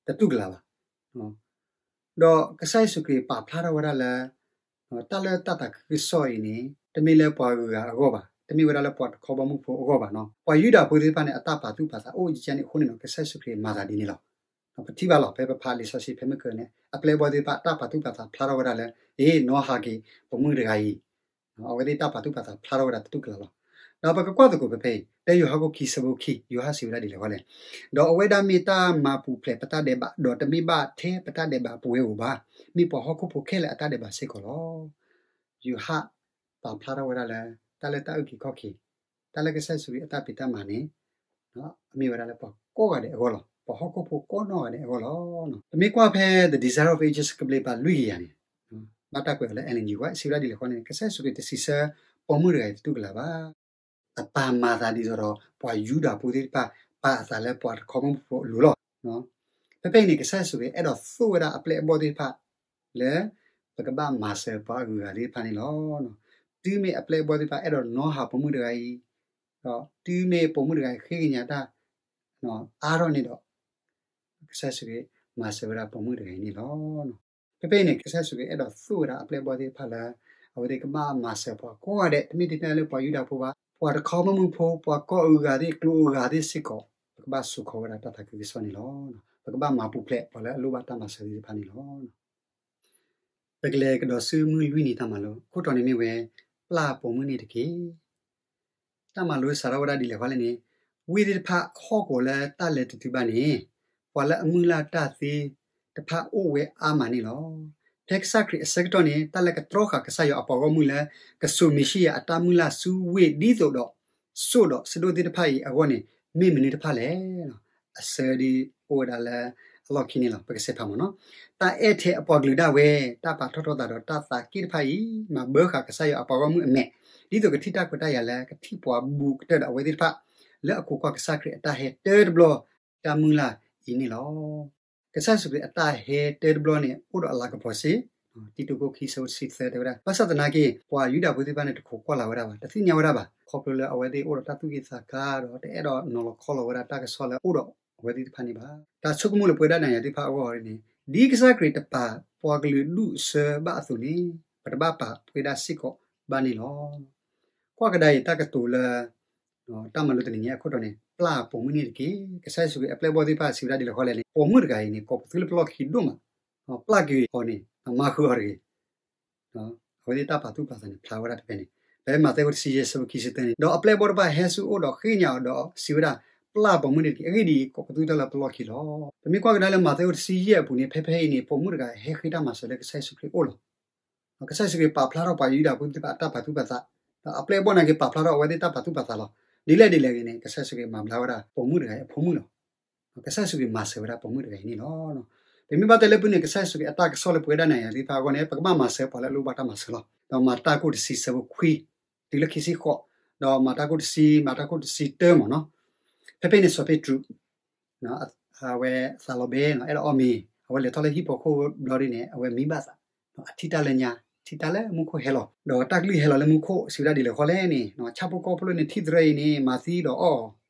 တတူၢ်ကလာ်ဘၣ်. ဒီးကစၢ်ယ့ၣ်ၡူးခရံာ်ပာ်ဖျါထီၣ်ဝဲဒၣ်လၢ တၢ်လၢတၢ်သးခုကစီၣ်အံၤန့ၣ် တမ့ၢ်လၢပှၤဂုၤဂၤအဂီၢ်ဘၣ်, တမ့ၢ်ဝဲဒၣ်လၢပှၤတခီဘီမုၢ်ဖိအဂီၢ်ဘၣ်နီၤ. ပှၤယူဒၤဖိသ့ၣ်တဖၣ်န့ၣ် အတၢ်ပာ်သူၣ်ပာ်သးအိၣ်ကဲန့ၣ်အဃိန့ၣ်ဒီး ကစၢ်ယ့ၣ်ၡူးခရံာ်မၤသးဒ်န့ၣ်လီၤ. ပထံၣ်ဘၣ်လီၤ ဖဲပဖးလံာ်စီဆှံဖဲမုၢ်ကၢၤန့ၣ် အပျဲၢ်အဘီၣ်သ့ၣ်တဖၣ် တၢ်ပာ်သူၣ်ပာ်သးဖျါထီၣ်ဝဲဒၣ်လၢ အ့ နီၢ်ဟးက့ၤ ပိာ်မုၣ်တဂၤအံၤ အဝဲသ့ၣ်တၢ်ပာ်သူၣ်ပာ်သးဖျါထီၣ်ဝဲဒၣ်တတူၢ်ကလာ်လီၤ. ဒီးပကကွၢ်သကိးဖဲဖဲအံၤ တၢယိၤဟၣ်ခိၣ်ခံဆၢဖိခံ ယိၤဟၣ်စံးဝဲဒၣ်ဒ်လဲၣ်ဃီလဲၣ်. ဒီးအဝဲဒၣ်မ့ၢ်တၢ်မၤပူၤဖျဲးပတၢ်ဒဲးဘး ဒီးတမ့ၢ်ဘၣ်ထဲပတၢ်ဒဲးဘးပဝဲဧိၤဘၣ်. မ့ၢ်ပှၤဟီၣ်ခိၣ်ဖိခဲလၢာ်အတၢ်ဒဲးဘးစ့ၢ်ကီးလီၤ. ယိၤဟၣ်ပာ်ဖျါထီၣ်ဝဲဒၣ်လၢ တၢ်လၢတၢ်အုၣ်က့ၤခီၣ်က့ၤ တၢ်လၢကစၢ်ယ့ၣ်ၡူးခရံာ်အတၢ်ဖံးတၢ်မၤန့ၣ် အမ့ၢ်ဝဲဒၣ်လၢပှၤကိးဂၤဒဲးအဂီၢ်လီၤ. ပှၤဟီၣ်ခိၣ်ဖိကိးနီၢ်ဂၤဒဲးအဂီၢ်လီၤ. ပမ့ၢ်ကွၢ်ဖဲ The Desire of Ages ကဘျံးပၤလွံၢ်ကယၤန့ၣ် ဘၣ်တၢ်ကွဲးအီၤလၢ Ellen G. White စံးဝဲဒၣ်ဒ်လဲၣ်ဃီန့ၣ် ကစၢ်ယ့ၣ်ၡူးခရံာ်တစံးဆၢပိာ်မုၣ်တဂၤအံၤတတူၢ်ကလာ်ဘၣ်. အပာ်မၤသးဒ်သိးဒီး ပှၤယူဒၤဖိသ့ၣ်တဖၣ် ပာ်အသးလၢပှၤတခီဘီမုၢ်ဖိအလိၤလီၤ. ဖဲဖဲအံၤန့ၣ် ကစၢ်ယ့ၣ်ၡူးခရံာ်အဲၣ်ဒိးသိၣ်ဝဲဒၣ်အပျဲၢ်အဘီၣ်သ့ၣ်တဖၣ် လၢ ပကဘၣ်မၤစၢၤပှၤအဂုၤအဂၤသ့ၣ်တဖၣ်န့ၣ်လီၤ. တုၤမ့ၢ်အပျဲၢ်အဘီၣ်သ့ၣ်တဖၣ်အဲၣ်ဒိးနီၢ်ဟးပိာ်မုၣ်တဂၤအံၤ, ဒီးတုၤမ့ၢ်ပိာ်မုၣ်တဂၤအံၤဃ့ကညးတၢ် အါထီၣ်န့ၣ်ဒီး ကစၢ်ယ့ၣ်ၡူးခရံာ်မၤစၢၤဝဲဒၣ်ပိာ်မုၣ်တဂၤအံၤန့ၣ်လီၤ. ဖဲဖဲအံၤန့ၣ် ကစၢ်ယ့ၣ်ၡူးခရံာ်အဲၣ်ဒိးသိၣ်ဝဲဒၣ်အပျဲၢ်အဘီၣ်သ့ၣ်တဖၣ်လၢ အဝဲသ့ၣ်ကဘၣ်မၤစၢၤပှၤကိးဂၤဒဲး တမ့ၢ်ထဲလၢပှၤယူဒၤဖိဘၣ်, ပှၤတခီဘီမုၢ်ဖိ ပှၤကိးအဂၤသ့ၣ် ကျိၤအဂၤသ့ၣ်စ့ၢ်ကီး ပကဘၣ်စိာ်ခီဝဲဒၣ်တၢ်သးခုကစီၣ်န့ၣ်လီၤ. ပကဘၣ်မၤပူၤဖျဲးပှၤလၢအလိၣ်ဘၣ်တၢ်မၤစၢၤသ့ၣ်တဖၣ်န့ၣ်လီၤ. ပကလဲၤကဒီးဆူမုၢ်လွံၢ်နံၤတၢ်မၤလိ, အခိၣ်တီန့ၣ်မ့ၢ်ဝဲ ပျၢ်ပိာ်မုၣ်န့ၣ်တက့ၢ်. တၢ်မၤလိစးထီၣ်ဝဲဒၣ်ဒ်လဲၣ်ဃီလဲၣ်န့ၣ်, ဝ့ၢ်သ့ၣ်တဖၣ်ဟီၣ်ကဝီၤလၢတၢ်လဲၤတတုၤဘၣ်န့ၣ်, ပှၤလၢအမုၢ်လၢ်တၢ်သ့တဖၣ်အိၣ်ဝဲအါမးန့ၣ်လီၤ. ဖဲကစၢ်ခရံာ်အဆၢကတီၢ်န့ၣ် တၢ်လၢကတြီဃာ်ကစၢ်ယွၤအပှၤဂီၢ်မုၢ်လၢ ကစိာ်မ့ၤၡံယၤအတၢ်မုၢ်လၢ်ဆူဝ့ၢ်ဒ်သိးဒီး စိၣ်ဒီးစဒိၣ်သ့ၣ်တဖၣ်အံၤအဂီၢ်န့ၣ် မ့ၢ်မနုၤတဖၣ်လဲၣ်. အဆၢဒ်အိၣ်ဝဲဒၣ်လၢအလီၢ်ခံန့ၣ်လီၤ. ပကစဲးဖးမ့ၢ်နီၤ, တၢ်အဲၣ်ထဲအပှၤကလုာ်ဒၣ်ဝဲ, တၢ်ပာ်ထီၣ်ထီသးဒီးတၢ်သးက့ၣ်တဖၣ်အံၤ မၤဘၢဃာ်ကစၢ်ယွၤအပှၤဂီၢ်မုၢ်အမဲာ်, ဒ်သိးကထံၣ်တၢ်ခွဲးတၢ်ယာ်လၢကထံၣ်ပှၤဘူးကတၢၢ်ဒီးအဝဲသ့ၣ်တဖၣ် လၢအခိးကွၢ်ကစၢ်ခရံာ်အတၢ်ဟဲတၢတဘျီ တၢ်မုၢ်လၢ်အံၤန့ၣ်လီၤ. ကစၢ်ယ့ၣ်ၡူးခရံာ်အတၢ်ဟဲတၢတဘျီန့ၣ် အိၣ်ဒီးအလၤကပီၤစ့ၢ်, တံတူးခိၣ်ခံဆၢဖိတဆံသၢတဲဝဲဒၣ်, ဘၣ်ဆၣ်သနာ်က့ ပှၤယူဒၤဖိသ့ၣ်တဖၣ်န့ၣ် တခိးကွၢ်လၢ်ဝဲဒၣ်ဘၣ်, တသ့ၣ်ညါဝဲဒၣ်ဘၣ်, ခီဖျိလၢအဝဲသ့ၣ်အိၣ်ဒီးတၢ်သူၣ်က့ၣ်သးကါဒီး တအဲၣ်ဒိးနီၤလီၤခီလီၤဝဲဒၣ်တၢ်ကစီၣ်လၢအအိၣ်ဒီးအဝဲသ့ၣ်တဖၣ်န့ၣ်ဘၣ်. တၢ်ဆိကမိၣ်လၢပဝဲဒၣ်နၤယၤသ့ၣ်တဖၣ်အဂီၢ်န့ၣ်, ဒ်ကစၢ်ခရံာ်တပာ်ပှၤကလုာ်ဒူၣ်အဆၢဘၣ်အသိးန့ၣ်, ပတဘၣ်ပာ်ပဝဲဒၣ်စ့ၢ်ကီးဘၣ်န့ၣ်လီၤ. ကွၢ်ကဒါအံၤတၢ်ကတိၤလၢ တၢ်မၤလိတနံၤညါအခိၣ်တီန့ၣ် ပျၢ်ပိာ်မုၣ်န့ၣ်တက့ၢ်. ကစၢ်ယ့ၣ်ၡူးခရံာ်အပျဲၢ်ဘီၣ်သ့ၣ်တဖၣ်စံးဝဲဒၣ်ဒ်လဲၣ်ဃီလဲၣ်န့ၣ်, ပိာ်မုၣ်တဂၤအံၤန့ၣ် ကိးပသူလၢပလီၢ်ခံဒိၣ်မး, ပျၢ်က့ၤအီၤန့ၣ် မၤဃုာ်အီၤတဂ့ၤ. အဝဲသ့ၣ်တၢ်ပာ်သူၣ်ပာ်သးန့ၣ် ဖျါဝဲဒၣ်ဖဲဖဲန့ၣ်, ဖဲမးသဲအိၣ်တဆံယဲၢ်ဆၢဖိခံဆံသၢန့ၣ်, ဒီးအပျဲၢ်ဘီၣ်တဖၣ်ဟဲဆူအအိၣ်ဒီးဃ့ကညးအီၤဒီးစံးဝဲဒၣ်, ပျၢ်ပိာ်မုၣ်န့ၣ်တက့ၢ်. အဂ့ၢ်ဒ်အံၤ, ကိးပသူတၢ်လၢပလီၢ်ခံလီၤ. ပမ့ၢ်ကွၢ်ကဒါလၢမးသဲအိၣ်တဆံယဲၢ်အပူၤန့ၣ် ဖဲဖဲအံၤန့ၣ် ပိာ်မုၣ်တဂၤဟဲဃ့တၢ်မၤစၢၤလၢကစၢ်ယ့ၣ်ၡူးခရံာ်အအိၣ်လီၤ. ကစၢ်ယ့ၣ်ၡူးခရံာ်ပာ်ဖျါထီၣ်ပှၤယူဒၤဖိသ့ၣ်တဖၣ်အတၢ်ပာ်သူၣ်ပာ်သး, ဒီးအပျဲၢ်ဘီၣ်နာ်က့ပာ်ဖျါထီၣ်အဝဲသ့ၣ်တၢ်ပာ်သူၣ်ပာ်သးလီၤ. ဒ်လဲၣ်ဒ်လဲၣ်ဂ့ၤန့ၣ် ကစၢ်ယ့ၣ်ၡူးခရံာ်မၤဘျါဝဲဒၣ်ပိာ်မုၣ်တဂၤအံၤအဖိမုၣ်လီၤ. ကစၢ်ယ့ၣ်ၡူးခရံာ်မၤစၢၤဝဲဒၣ်ပိာ်မုၣ်တဂၤအံၤန့ၣ်လီၤ. ပမ့ၢ်ဘၣ်တဲလၢဖုၣ်န့ၣ် ကစၢ်ယ့ၣ်ၡူးခရံာ်အတၢ်ကစီၣ်လၢပဝဲဒၣ်နၤယၤသ့ၣ်တဖၣ်အဂီၢ်န့ၣ် ပကဘၣ်မၤစၢၤပှၤလၢအလိၣ်ဘၣ်တၢ်မၤစၢၤလီၤ. ဒီးမၤတၢ်ခိၣ်တဆံဆၢဖိခွံ တုၤလၢခံဆံဃိး, ဒီးမၤတၢ်ခိၣ်တဆံ, မၤတၢ်ခိၣ်တဆံတၢမ့ၢ်နီၤ, ဖဲဖဲန့ၣ်စီၤပ့းတရူး အဝဲသးလီၤဘဲနီၤ အဲၣ်ဒိးအီၣ်မ့ၤ, အဝဲလဲၤထီၣ်လၢဟံၣ်ဖီခိၣ်ဘျီဒ်န့ၣ် အဝဲမံဘၣ်သး, အထံၣ်တၢ်လၢညါ, ထံၣ်တၢ်လၢမူခိၣ်ဟဲလီၤ, ဒီးတၢ်ကလုၢ်ဟဲလီၤလၢမူခိၣ် စံးဝဲဒၣ်ဒ်လဲၣ်ဃီလဲၣ်န့ၣ်, ဆၣ်ဖိကီၢ်ဖိလၢနထံၣ်သရၢအံၤန့ၣ် မၤသံဒီးအီၣ်,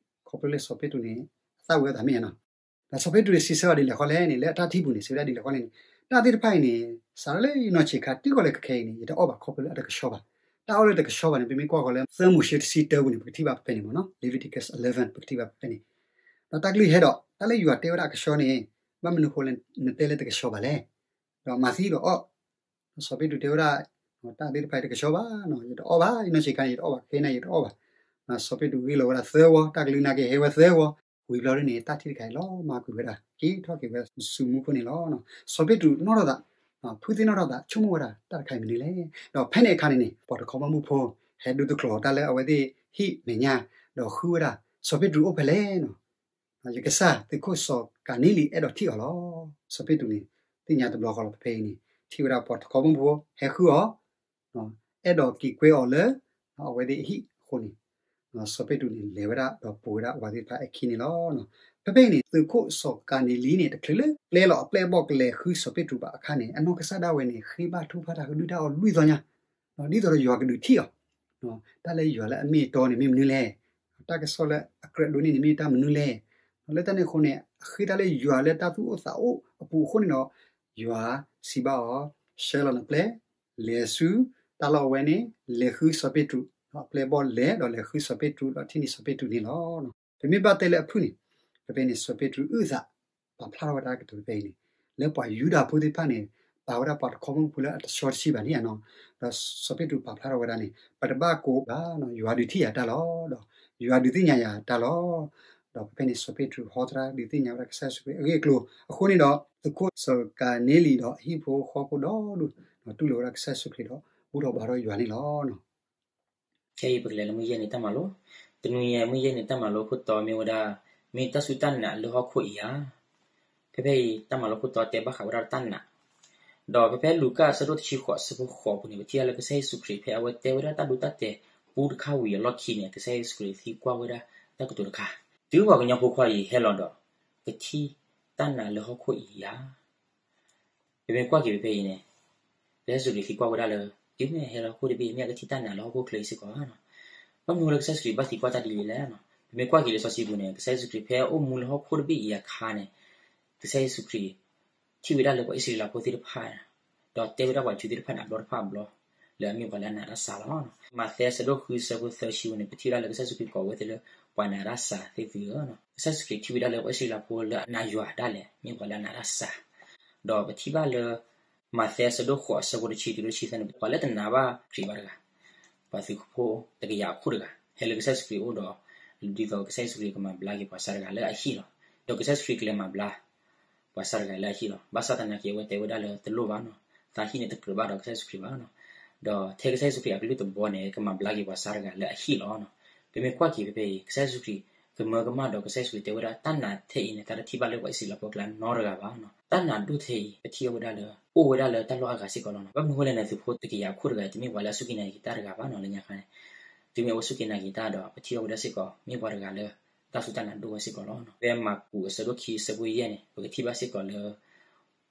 ခီဖျိလၢစီၤပ့းတရူးန့ၣ် အသၣ်ဝံၤအသးမ့ၢ်နီၤ. ဒီးစီၤပ့းတရူးစံးဆၢအီၤဒ်လဲၣ်ဃီလဲၣ်န့ၣ် လၢအတၢ်ထံၣ်ပူၤန့ၣ် စံးဝဲဒၣ်ဒ်လဲၣ်ဃီလဲၣ်န့ၣ်, တၢ်သ့ၣ်တဖၣ်အံၤန့ၣ် စးထီၣ်လၢယနီၢ်ဆံးခါ တုၤဃီၤလၢခဲခဲအံၤန့ၣ် ယတအီၣ်ဘၣ်ခီဖျိလၢအတကဆှီဘၣ်. တၢ်အီၣ်လၢတကဆှီဘၣ်န့ၣ် ပမ့ၢ်ကွၢ်ဃီၤလၢသၢမိၤၡ့တဆံတၢပူၤန့ၣ် ပကထံၣ်ဘၣ်ဖဲဖဲန့ၣ်မ့ၢ်နီၤ, Leviticus eleven ပကထံၣ်ဘၣ်ဖဲဖဲန့ၣ်, ဒီးတၢ်ကလုၢ်ဟဲဒီး တၢ်လၢယွၤတဲဝဲဒၣ်အကဆှီန့ၣ် ဘၣ်မနုၤဃိလၢနတဲလၢတကဆှီဘၣ်လဲၣ်. ဒီးမၤသံဒီးအီၣ်, စီၤပ့းတရူးတဲဝဲဒၣ်, တၢ်သ့ၣ်တဖၣ်အံၤတကဆှီဘၣ်, ယတအီၣ်ဘၣ်, ယနီၢ်ဆံးခါန့ၣ် ယတအီၣ်ဘၣ်, ခဲအံၤန့ၣ် ယတအီၣ်ဘၣ်. စီၤပ့းတရူးဂ့ၢ်လီၤဝဲဒၣ်သၢဝီ, တၢ်ကလုၢ်နာ်က့ဟဲဝဲသၢဝီ, ဝံၤဘျီဒ်န့ၣ် တၢ်ထံၣ်တခါအံၤလီၤမၢ်ကွံာ်ဝဲဒၣ် က့ၤထီၣ်က့ၤဝဲဆူမူခိၣ်န့ၣ်လီၤ. စီၤပ့းတရူးနီၣ်ထီၣ်သး, ဖုသ့ၣ်နီၣ်ထီၣ်သး ဆိကမိၣ်ဝဲဒၣ်တၢ်တခါအံၤမနုၤလဲၣ်. ဒီးဖဲန့ၣ်အခါန့ၣ်န့ၣ် ပှၤတခီဘီမုၢ်ဖိ ဟဲဒိတကျိၤတၢ်လၢအဝဲသ့ၣ်ဟံၣ်မဲာ်ညါ, ဒီးဃုဝဲဒၣ် စီၤပ့းတရူးအိၣ်ဖဲလဲၣ်နီၤ. ယကစၢ်သုးခိၣ်စီၤကၤနံလံးအဲၣ်ဒိးထံၣ်အီၤလီၤ. စီၤပ့းတရူးန့ၣ် သ့ၣ်ညါတဘျီဃီလီၤ ဖဲဖဲအံၤန့ၣ် ထံၣ်ဝဲဒၣ်ပှၤတခီဘီမုၢ်ဖိဟဲဃုအီၤ, အဲၣ်ဒိးက့ၤကွဲအီၤလၢ အဝဲသ့ၣ်အဟံၣ်အဃိန့ၣ်, စီၤပ့းတရူးန့ၣ် လဲၤဝဲဒၣ်ဒီးပိာ်ဝဲဒၣ်အဝၤသ့ၣ်တဖၣ်အခံန့ၣ်လီၤ. ဖဲဖဲအံၤန့ၣ် သုးခိၣ်စီၤကၤနံလံးန့ၣ် တချုးလၢပျဲလီၤအပျဲၢ်အဘီၣ်ကလဲၤဃုစီၤပ့းတရူးဘၣ်အခါန့ၣ် အနီၢ်ကစၢ်ဒၣ်ဝဲန့ၣ် ဃ့ဘါထုကဖၣ်တၢ်ကဒုၣ်တၢ်အီၣ်လွံၢ်သီညါ, ဒ်သိးဒီးယွၤကဒုးထံၣ်အီၤ တၢ်လၢယွၤလၢအမ့ၢ်အတီန့ၣ်မ့ၢ်မနုၤလဲၣ်, တၢ်ကစီၣ်လၢအကြၢးဒိးန့ၢ်န့ၣ်မ့ၢ်တၢ်မနုၤလဲၣ်. လၢတၢ်န့ၣ်အဃိန့ၣ် အဃ့တၢ်လၢယွၤလၢတၢ်သူၣ်အိၣ်သးအိၣ်အပူၤအဃိန့ၣ်ဒီး ယွၤစံးဘၣ်အီၤ, ဆှၢလီၤနပျဲၢ်, လဲၤဆူတၢ်လီၢ်အဝဲန့ၣ် လဲၤဃုစီၤပ့းတရူး, ဒီးအပျဲၢ်အဘီၣ်လဲၤဒီးလဲၤဃုစီၤပ့းတရူး ဒီးထံၣ်န့ၢ်စီၤပ့းတရူးန့ၣ်လီၤ. ပမ့ၢ်ဘၣ်တဲလၢအဖုၣ်န့ၣ် ဖဲဖဲန့ၣ် စီၤပ့းတရူးအုၣ်သး ပာ်ဖျါထီၣ်ဝဲဒၣ်ကတိၤဖဲအံၤန့ၣ် လၢပှၤယူဒၤဖိသ့ၣ်တဖၣ်န့ၣ် ပာ်ဝဲဒၣ်ပှၤတခီဘီမုၢ်ဖိလၢအတဆှီတဆံးဘၣ်န့ၣ်နီၤ. ဒီးစီၤပ့းတရူးပာ်ဖျါထီၣ်ဝဲဒၣ်န့ၣ် ပတဘၣ်ကိးဘၣ်, ယွၤဒုးထံၣ်ယၤတၢ်လီၤ, ဒီးယွၤဒုးသ့ၣ်ညါယၤတၢ်လီၤ. ဒီးဖဲဖဲန့ၣ် စီၤပ့းတရူးဟီသရၣ်ဒုးသ့ၣ်ညါဝဲဒၣ်ကစၢ်ယ့ၣ်ၡူးခရံာ်အဂ့ၢ်အကျိၤအဃိန့ၣ်ဒီး သုးခိၣ်စီၤကၤနံလံးဒီးအဟံၣ်ဖိဃီဖိဒီဒူၣ် ဒီးတူၢ်လိာ်ဝဲဒၣ်ကစၢ်ယ့ၣ်ၡူးခရံာ်ဒီး ဘူၣ်ထီၣ်ဘါထီၣ်ယွၤန့ၣ်လီၤ. ခဲအံၤပကလဲၤလၢမုၢ်ယဲၢ်နံၤတၢ်မၤလိ, တနွံယဲၢ်မုၢ်ယဲၢ်နံၤတၢ်မၤလိခိၣ်တီမ့ၢ်ဝဲဒၣ် မ့ၢ်တၢ်စူၢ်တၢ်နာ်လၢဟီၣ်ခိၣ်အံၤဧါ. ဖဲဖဲအံၤ တၢ်မၤလိခိၣ်တီတဲဘၣ်ဃးဝဲဒၣ်တၢ်နာ်, ဒီးဖဲဖဲလူၤကၣ်အဆၢဒိၣ်တဆံဃိးအဆၢဖိဃိးပူၤန့ၣ် ပထံၣ်ဘၣ်လၢကစၢ်ယ့ၣ်ၡူးခရံာ် ဖဲအဝဲတဲဝဲဒၣ်တၢ်ဒိတၢ်တဲာ်ပူတခါဝံၤအလီၢ်ခံန့ၣ် ကစၢ်ယ့ၣ်ၡူးခရံာ်သံကွၢ်ဝဲဒၣ်တၢ်ကတိၤတခါ, တုၤပှၤကညီဖိခွါအံၤဟဲလီၤဒီး ကထံၣ်တၢ်နာ်လၢဟီၣ်ခိၣ်အံၤဧါ. ပမ့ၢ်ကွၢ်က့ၤဖဲဖဲအံၤန့ၣ် ကစၢ်ယ့ၣ်ၡူးခရံာ်သံကွၢ်ဝဲဒၣ်လၢ တုၤမ့ၢ်ဟဲလၢဟီၣ်ခိၣ်တဘ့ၣ် မ့ၢ်အကထံၣ်တၢ်နာ်လၢဟီၣ်ခိၣ်ချၢအံၤစ့ၢ်ကီးဧါ. ဘၣ်မနုၤလၢကစၢ်ယ့ၣ်ၡူးခရံာ်ဘၣ်သံကွၢ်တၢ်ဒ်လဲၣ်. ပမ့ၢ်ကွၢ်က့ၤလံာ်စီဆှံပူၤန့ၣ် ကစၢ်ယ့ၣ်ၡူးခရံာ် ဖဲအအိၣ်မူလၢဟီၣ်ခိၣ်တဘ့ၣ်အံၤအခါန့ၣ် ကစၢ်ယ့ၣ်ၡူးခရံာ် ထံၣ်ဝဲဒၣ်လၢပှၤအံၣ်စရ့လးဖိသ့ၣ်တဖၣ် ဒီးတဲဝဲဒၣ်ပှၤယူၤသ့ၣ်တဖၣ်န့ၣ် အဘျီတဖၣ်အဘျီ လၢအမ့ၢ်ပှၤလၢအနာ်တၢ်စၢ်လီၤ. မးသဲအဆၢဒိၣ်ဃုအဆၢဖိသၢဆံန့ၣ် ပထံၣ်ဝဲဒၣ်လၢကစၢ်ယ့ၣ်ၡူးခရံာ်ကိးဝဲသ့ၣ်လၢ ပှၤနာ်တၢ်စၢ်သ့ၣ်သုဧၢ. ကစၢ်ယ့ၣ်ၡူးခရံာ်ထံၣ်ဝဲဒၣ်လၢပှၤအံၣ်စရ့လးဖိလၢအနာ်ယွၤဒၣ်လဲာ် မ့ၢ်ပှၤလၢအနာ်တၢ်စၢ်, ဒီးပထံၣ်ဘၣ်လၢ မးသဲအဆၢဒိၣ်ဃိးအဆၢဖိတဆံတုၤလၢတဆံသၢန့ၣ် ပှၤလၢတနာ်ဘၣ်ခရံာ်ဘၣ်တဂၤ, ပှၤသုးဖိတကယၤအခိၣ်တဂၤ ဟဲလၢကစၢ်ယ့ၣ်ၡူးခရံာ်အအိၣ်ဒီး ဒ်သိးကစၢ်ယ့ၣ်ၡူးခရံာ်ကမၤဘျါက့ၤပှၤစၢ်တဂၤလၢအဟံၣ်လီၤ. ဒီးကစၢ်ယ့ၣ်ၡူးခရံာ်ကလဲၤမၤဘျါ ပှၤစၢ်တဂၤလၢအဟံၣ်လီၤ. ဘၣ်ဆၣ်သနာ်က့ အဝဲတဲဝဲဒၣ်လၢတလိၣ်ဘၣ်နီၤ, သးဟံၣ်န့ၣ်တကြၢးဘၣ်ဒီးကစၢ်ယ့ၣ်ၡူးခရံာ်ဘၣ်နီၤ, ဒီးထဲကစၢ်ယ့ၣ်ၡူးခရံာ်အကလုၢ်တဘီန့ၣ် ကမၤဘျါက့ၤပှၤစၢ်တဂၤလၢအဟံၣ်လီၤ. ပမ့ၢ်ကွၢ်က့ၤဖဲဖဲအံၤ ကစၢ်ယ့ၣ်ၡူးခရံာ် ကမၢကမၣ်ဒီးကစၢ်ယ့ၣ်ၡူးခရံာ်တဲဝဲဒၣ် တၢ်နာ်ထဲအံၤန့ၣ် တၢ်တထံၣ်ဘၣ်လၢပှၤအံၣ်စရ့လးဖိအကျါနီတဂၤဘၣ်နီၤ. တၢ်နာ်ဒိၣ်ထဲအံၤ ပထံၣ်အီၤဝဲဒၣ်လၢ အိၣ်ဝဲဒၣ်လၢတၢ်လီၢ်အါဂၤစ့ၢ်ကီးလီၤနီၤ. ဘၣ်မနုၤဃိလဲၣ်န့ၣ် သုးဖိတကယၤအခိၣ်တဂၤ တမ့ၢ်ပှၤလၢအစူၢ်က့ၤနာ်က့ၤတၢ်တဂၤဘၣ်နီၤ လၢညါခါန့ၣ်, တုၤမ့ၢ်အဝဲစူၢ်က့ၤနာ်က့ၤတၢ်ဒီး ပထံၣ်အီၤဝဲဒၣ်စ့ၢ်ကီး မ့ၢ်ပှၤတဂၤလၢ တၢ်စူၢ်တၢ်နာ်ဒိၣ်ဝဲစ့ၢ်ကီးလီၤ. ဖဲမၢ်ကူးအဆၢဒိၣ်ခံအဆၢဖိယဲၢ်န့ၣ် ပကထံၣ်ဘၣ်စ့ၢ်ကီးလၢ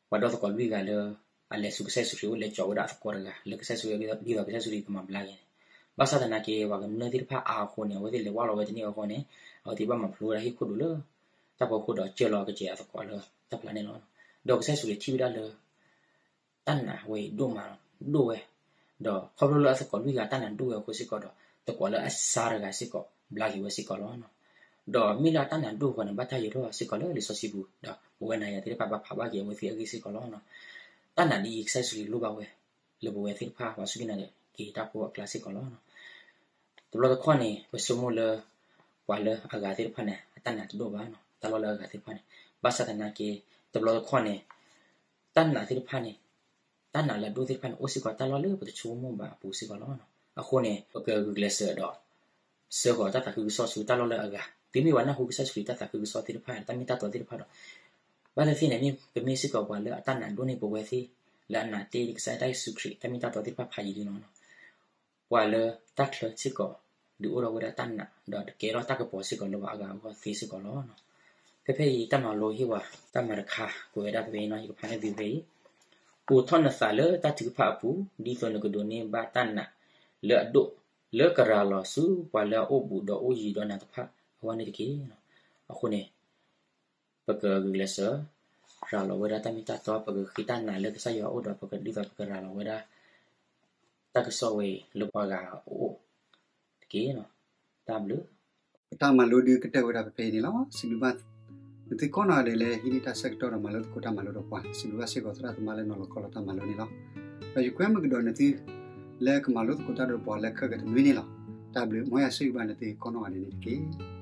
ပှၤဒီသကိးလွံၢ်ဂၤလၢ အလဲၤဆူကစၢ်ယ့ၣ်ၡူးခရံာ်အအိၣ် လဲၤစိာ်ဝဲဒၣ်အသကိးတဂၤ လၢကစၢ်ယ့ၣ်ၡူးခရံာ် ဒ်သိးကစၢ်ယ့ၣ်ၡူးခရံာ်ကမၤဘျါက့ၤန့ၣ်, ဘၣ်ဆၣ်သနာ်က့ ပှၤကမျၢၢ်သ့ၣ်တဖၣ်အါအဃိန့ၣ် အဝဲသ့ၣ်လဲၤဝၢ်လီၤဝဲတန့ၢ်အဃိန့ၣ် အဝဲသ့ၣ်ဘၣ်မၤဖျိဝဲဒၣ်ဟံၣ်ခိၣ်ဒူၣ်လၢ တၢ်ဖီခိၣ်ဒီးစၢလီၤကစဲးအသကိးလၢတၢ်ဖျါန့ၣ်လီၤ. ဒီးကစၢ်ယ့ၣ်ၡူးခရံာ်ထံၣ်ဝဲဒၣ်လၢ တၢ်နာ်ဝဲအံၤဒိၣ်မးဒိၣ်ဝဲ, ဒီးခီဖျိလၢအသကိးလွံၢ်ဂၤတၢ်နာ်ဒိၣ်ဝဲအဃိစ့ၢ်ကီးဒီး သကိးလၢအစၢ်တဂၤစ့ၢ်ကီး ဘျါက့ၤဝဲစ့ၢ်ကီးလီၤ. ဒီးမ့ၢ်လၢအတၢ်နာ်ဒိၣ်အဃိန့ၣ် ဘၣ်တၢ်ယၢၤထီၣ်စ့ၢ်ကီးလၢလံာ်စီဆှံပူၤ ဒီးပဝဲနၤယၤသ့ၣ်တဖၣ်ဘၣ်ဖးဘၣ်က့ၤအဝဲသ့ၣ်အဂ့ၢ်စ့ၢ်ကီးလီၤ. တၢ်နာ်ဒ်အံၤ ကစၢ်ယ့ၣ်ၡူးခရံာ်လိၣ်ဘၣ်ဝဲ လၢပဝဲသ့ၣ်တဖၣ်ပှၤစူၢ်က့ၤနာ်က့ၤတၢ်ဖိအကျါစ့ၢ်ကီးလီၤ. တဘျီတခီၣ်န့ၣ် ပဆိကမိၣ်လၢ ပှၤလၢအဂၤသ့ၣ်တဖၣ်န့ၣ် အတၢ်နာ်တဒိၣ်ဘၣ်နီၤ, တၢ်လီၢ်လၢအဂၤသ့ၣ်တဖၣ်န့ၣ်, ဘၣ်ဆၣ်သနာ်က့ တဘျီတခီၣ်န့ၣ် တၢ်နာ်သ့ၣ်တဖၣ်န့ၣ် တၢ်နာ်လၢအဒိၣ်သ့ၣ်တဖၣ်န့ၣ် အိၣ်စ့ၢ်ကီးတၢ်လီၢ်လၢပတဆိကမိၣ်ဘၣ်အပူၤစ့ၢ်ကီးလီၤ. အဃိန့ၣ် ပကဂုာ်ကျဲးစၢးဒီး ဆှၢဃီၤတၢ်သးခုကစီၣ်ဆူတၢ်လီၢ်လၢအဂၤ သုမ့ၢ်ပှၤနၢ်ဟူကစၢ်ယ့ၣ်ၡူးခရံာ်တၢ်သးခုကစီၣ်သ့ၣ်တဖၣ် တၢ်မ့ၢ်တၢ်တီသ့ၣ်တဖၣ်ဒီး ဘၣ်သ့ၣ်သ့ၣ်န့ၣ် မ့ၢ်ပမ့ၢ်စ့ၢ်ကီးပှၤလၢအတၢ်နာ်ဒိၣ်န့ၢ်ပဝဲသ့ၣ် လၢအနာ်တ့ၢ်ကစၢ်ယ့ၣ်ၡူးခရံာ် တၢ်မ့ၢ်တၢ်တီသ့ၣ်တဖၣ်ဖးယံာ်လံလီၤ. ပှၤလၢတၢ်ချၢစ့ၢ်ကီး ဒုးအိၣ်ထီၣ်ဝဲဒၣ်တၢ်နာ် ဒီးကဲထီၣ်တၢ်ကပီၤစ့ၢ်ကီးလၢပှၤအဂၤအဂီၢ်သ့စ့ၢ်ကီးလီၤ. ဖဲဖဲအံၤတၢ်မၤလိဟ့ၣ်ဝဲ တၢ်မၤတခါ ကွဲးဝဲဒၣ်ဖဲဖဲအံၤနီၤ ယကဖးန့ၢ်သုဖဲအံၤ, အိးထီၣ်နသးလၢတၢ်ထုကဖၣ်အပူၤ ဒ်သိးနကဒိးန့ၢ်ဘၣ်တၢ်နာ်လၢအဒိၣ် လၢကရၤလီၤဆူပှၤလၢအအိၣ်ဘူးဒီးအိၣ်ယံၤဒီးနၤတဖၣ်အဂီၢ်န့ၣ်တက့ၢ်. အဃိန့ၣ် ပကဂုာ်ကျဲးစၢး ရၤလီၤဝဲဒၣ်တၢ်မ့ၢ်တၢ်တီ ပကဃ့တၢ်နာ်လၢကစၢ်ယွၤအအိၣ်ဒီး ပကဒ်သိးပကရၤလီၤဝဲဒၣ် တၢ်ကစီၣ်ဝဲအံၤလၢပှၤဂၤအအိၣ်တက့ၢ်. တၢ်ဘျုး ပတၢ်မၤလိဒုးကတၢၢ်ဝဲဒၣ်ဖဲဖဲအံၤန့ၣ်လီၤ. စံးဘျုးဘၣ် နသုကိးနီၢ်ဂၤဒဲးလၢဟံးန့ၢ်တၢ်ဆၢကတီၢ်ဒီးမၤလိသကိးတၢ်မၤလိဒီးပှၤ, စံးဘျုးဘၣ်စ့ၢ်ကီးသရၣ်သမါလၢနီၤလီၤခီလီၤတၢ်မၤလိန့ၣ်လီၤ. ဒီးယကွဲမုာ်ကဒီးနသု လၢကမၤလိသကိးတၢ်ဒီးပှၤလၢခဲကတနွံန့ၣ်လီၤ. တၢ်ဘျုး မ်ယွၤဆိၣ်ဂ့ၤဘၣ်နသုကိးနီၢ်ဂၤဒဲးန့ၣ်တက့ၢ်.